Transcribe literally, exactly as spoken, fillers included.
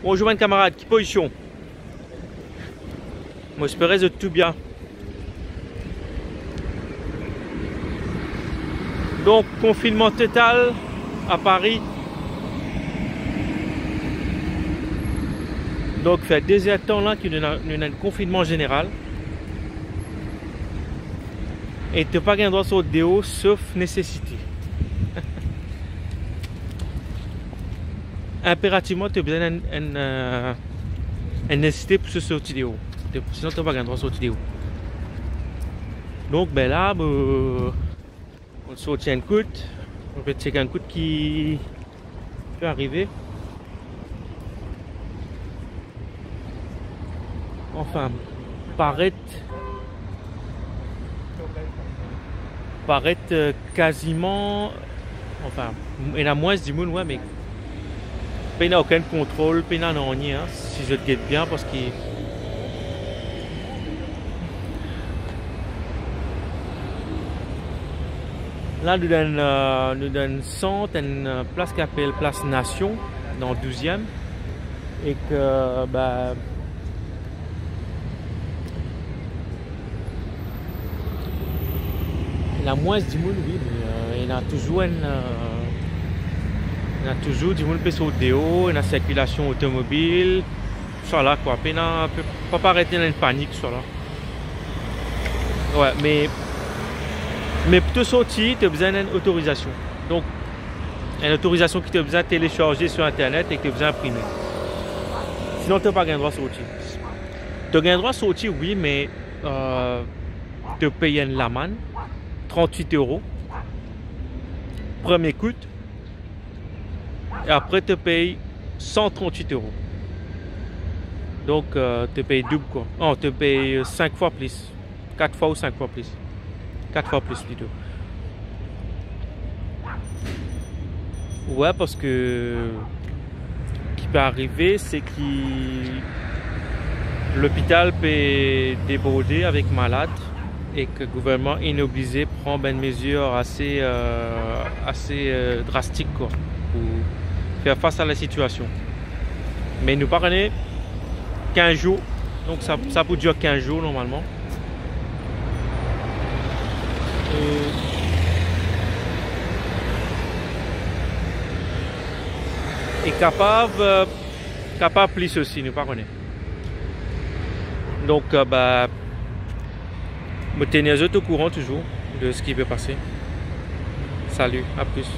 Bonzour bann kamarad, ki pozision? Mo espere zot tou bien. Donk, konfinnman total a Pari. Donk, fer de zer tan la ki nou ena, nou ena enn konfinnman zeneral. E to pa gagn drwa sort deor, sof nesesite. Inperativman, to bizin enn, enn, euh, enn nesesite pou sorti deor. To, sinon, to pa gagn drwa sorti deor. Donk, be la, mo, mo sorti enn kout. Mo pe chek enn kout ki pe arive. Anfin, paret, paret, euh, kaziman, anfin, ena mwins dimoun, wi, me pena okenn kontrol, pena nanye, hein, si zot get bien, parski la, nou dan, euh, nou dan enn sant, enn, euh, plas ki apel Plas Nasion, dan douziem. Ek, euh, ba, ena mwins dimoun, wi, me, euh, ena touzour enn, euh, ena touzour dimoun pe sort deor, ena sirkilasion otomobil, tousala, kwa. Pena, pe, pa paret ena enn panik, tousala. Wi, me, me pou to sorti, to bizin enn otorizasion. Donk, enn otorizasion ki to bizin telesarze sir internet e ki to bizin inprime. Sinon, to pa gagn drwa sorti. To gagn drwa sorti, wi, me, euh, to pey enn lamann, trant-wit euro, premie kout, e apre to pey san trant-wit euro. Donk, euh, to pey doub, kwa. Non, to pey, euh, sink fwa plis. Kat fwa ou sink fwa plis. Kat fwa plis, plito. Wi, parski ki pe arive, se ki lopital pe deborde avek malad ek gouvernman inn oblize pran bann mezir ase, euh, ase, euh, drastik, kwa, pou fer fas a lasitiasion. Me nou pa kone, kinz zour. Donk sa, sa pou dir kinz zour normalman. E, e kapav, euh, kapav plis osi, nou pa kone. Donk, euh, ba, mo tenir zot okouran touzour de seki pe pase. Salut, à plus.